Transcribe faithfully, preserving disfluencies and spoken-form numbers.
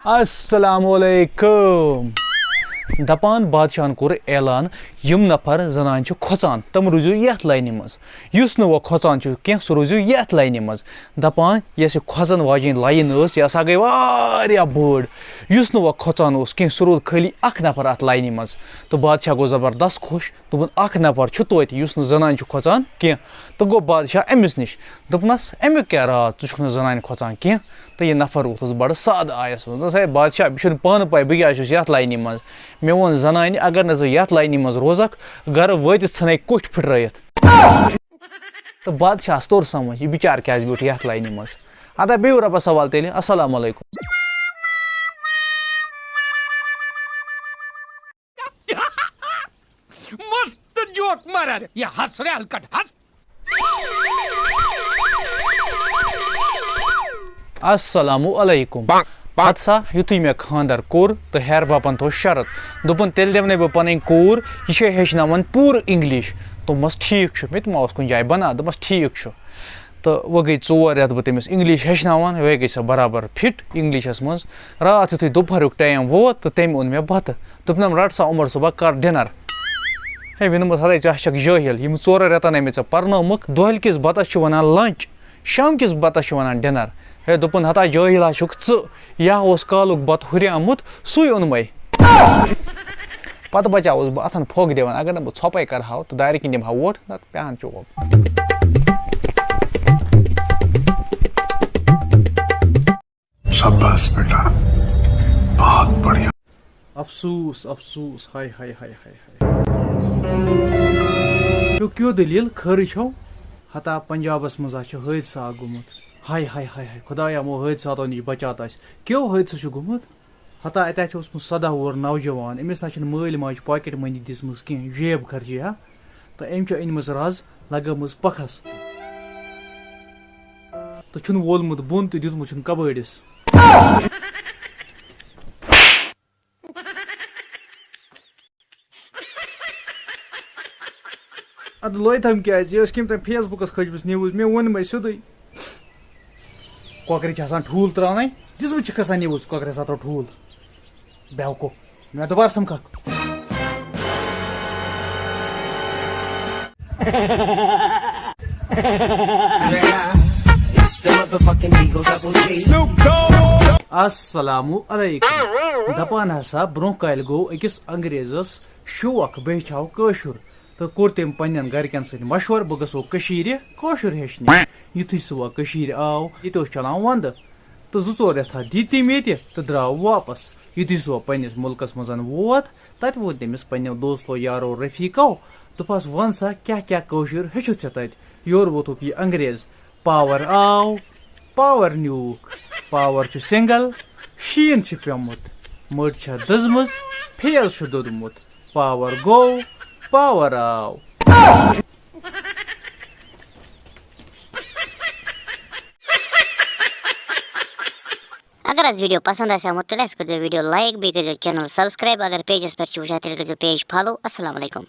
السلام علیکم۔ دپان بادشاہن کوٚر اعلان، یِم نفر زنانہِ چھِ کھۄژان، تِم روٗزِو یتھ لاینہِ منٛز۔ یُس نہٕ وۄنۍ کھۄژان چھُ کینٛہہ، سُہ روٗزِو یتھ لاینہِ منٛز۔ دپان یۄس یہِ کھۄژن واجیٚنۍ لاین ٲس، یہِ ہسا گٔے واریاہ بٔڑ۔ یُس نہٕ وۄنۍ کھۄژان اوس کینٛہہ، سُہ روٗد خٲلی اکھ نفر اتھ لاینہِ منٛز۔ تہٕ بادشاہ گوٚو زبردست خۄش۔ دوٚپُن، "اکھ نفر چھُ توتہِ، یُس نہٕ زنانہِ چھُ کھۄژان کینٛہہ۔" تہٕ گوٚو بادشاہ أمِس نِش۔ دوٚپنَس، "اَمیُک کیٛاہ راز؟ ژٕ چھُکھ نہٕ زنانہِ کھۄژان کینٛہہ؟" تہٕ یہِ نفر ووٚتھُس بَڑٕ سادٕ آیَس منٛز۔ دوٚپنَس، "ہے بادشاہ، مےٚ چھُنہٕ پانہٕ پَے بہٕ کیٛازِ چھُس یَتھ لاینہِ منٛز۔ مےٚ ووٚن زنانہِ، اگر نہٕ ژٕ یَتھ لاینہِ منٛز روزَکھ، گَرٕ وٲتِتھ ژھٕنَے کوٚٹھۍ پھٕٹرٲیِتھ۔" تہٕ بادشاہَس توٚر سمجھ، یہِ بِچار کیٛازِ بیوٗٹھ یَتھ لاینہِ منٛز۔ اَدا بِہِو رۄبَس حوالہٕ تیٚلہِ۔ السلام علیکم۔ مست جوک مارا رے۔ یہ ہس رے ہلکٹ ہس۔ السلام علیکم۔ پتہٕ سا یُتھُے مےٚ خانٛدر کوٚر تہٕ ہیرٕ بابن تھوٚو شرط، دوٚپُن، "تیٚلہِ دِمہٕ نَے بہٕ پنٕنۍ کوٗر، یہِ چھےٚ ہیٚچھناوان پوٗرٕ English۔" دوٚپمَس، "ٹھیٖک چھُ، مےٚ تہِ ما اوس کُنہِ جایہِ بنان؟" دوٚپمَس، "ٹھیٖک چھُ۔" تہٕ وۄنۍ گٔے ژور رٮ۪تھ بہٕ تٔمِس English ہیٚچھناوان، وۄنۍ گٔے سۄ برابر fit Englishس منٛز۔ راتھ یُتھُے دُپہرُک time ووت تہٕ تٔمۍ اوٚن مےٚ بَتہٕ۔ دوٚپنَم، "رَٹ سا عمر صٲبا، کر dinner۔" ہے، مےٚ دوٚپمَس، "ہَتَے ژٕ ہا چھَکھ جٲہِل، یِم ژورَے رٮ۪تَن ہے مےٚ ژےٚ پَرنٲومٕکھ، دۄہلہِ کِس بَتَس چھِ وَنان lunch، شام کِس بَتَس چھِ وَنان dinner۔" ہے، دوٚپُن، "ہتا جٲہِل ہا چھُکھ ژٕ، یہِ ہا اوس کالُک بَتہٕ ہُریومُت، سُے اوٚنمَے۔" پَتہٕ بَچاوُس بہٕ اَتھَن پھۄکھ دِوان، اگر نہٕ بہٕ ژھۄپَے کَرٕ ہا، تہٕ دارِ کِنۍ دِمہٕ ہا ووٹ، نَتہٕ پیٚہَن چوب۔ شاباش بیٹا، بہت بڑھیا۔ افسوس، افسوس، ہاے، ہاے، ہاے، ہاے، ہاے۔ کیو، کیو دٔلیٖل خٲرٕے چھو؟ ہتا پنجابس منٛز ہا چھُ حٲدثہٕ اکھ گوٚمُت۔ ہاے، ہاے، ہاے، ہاے، خدایا، یِمو حٲدثاتو نِش بچات اَسہِ۔ کیو حٲدثہٕ چھُ گوٚمُت؟ ہتا اَتہِ ہا چھُ اوسمُت سداہ وُہُر نوجوان، أمِس نہ چھِنہٕ مٲلۍ ماجہِ pocket money دِژمٕژ کینٛہہ، جیب خرچی ہا۔ تہٕ أمۍ چھُ أنۍمٕژ رز، لگٲومٕژ پکھس۔ تہٕ چھُن وولمُت بۄن تہٕ دیُتمُت چھُن کبٲڑِس۔ اَدٕ لویتھم کیٛازِ؟ یہِ ٲس کٔمۍ تام Facebookس کھٔجمٕژ news، مےٚ ووٚن مےٚ سیوٚدُے۔ کۄکرِ چھِ آسان ٹھوٗل ترٛاونَے، دِژمٕژ چھِ کھسان news، کۄکرِ ہسا ترٛوو ٹھوٗل۔ بیوقوٗف۔ مےٚ دوٚپ، "اَر سَمکھَکھ۔" السلام علیکم۔ دپان ہسا برونٛہہ کالہِ گوٚو أکِس انگریزس شوق، بہٕ ہیٚچھِ ہاو کٲشُر، تہٕ کوٚر تٔمۍ پننٮ۪ن گرِکٮ۪ن سۭتۍ مشورٕ، بہٕ گژھو کٔشیٖرِ کٲشُر ہیٚچھنہِ۔ یُتھُے سُہ وۄنۍ کٔشیٖرِ آو، ییٚتہِ اوس چلان ونٛدٕ، تہٕ زٕ ژور رٮ۪تھا دِتۍ تٔمۍ ییٚتہِ تہٕ درٛاو واپس۔ یُتھُے سُہ پننِس مُلکس منٛز ووت، تتہِ ووٚن تٔمِس پننیو دوستو، یارو، رفیقو، دوٚپہَس، "وَن سا، کیٛاہ کیٛاہ کٲشُر ہیٚچھُتھ ژےٚ تتہِ؟" یورٕ ووٚتھُکھ یہِ انگریز، power آو، power نیوٗکھ، power چھُ single، شیٖن چھُ پیوٚمُت، مٔٹ چھےٚ دٔزمٕژ، فیز چھُ دوٚدمُت، power گوٚو، power آو۔ اگر حظ video پسند آسہِ آمُت، تیٚلہِ حظ کٔرۍزیو video like، بیٚیہِ کٔرۍزیو channel subscribe۔ اگر pageس پٮ۪ٹھ چھِو وٕچھان، تیٚلہِ کٔرۍزیو page follow۔ السلام علیکم۔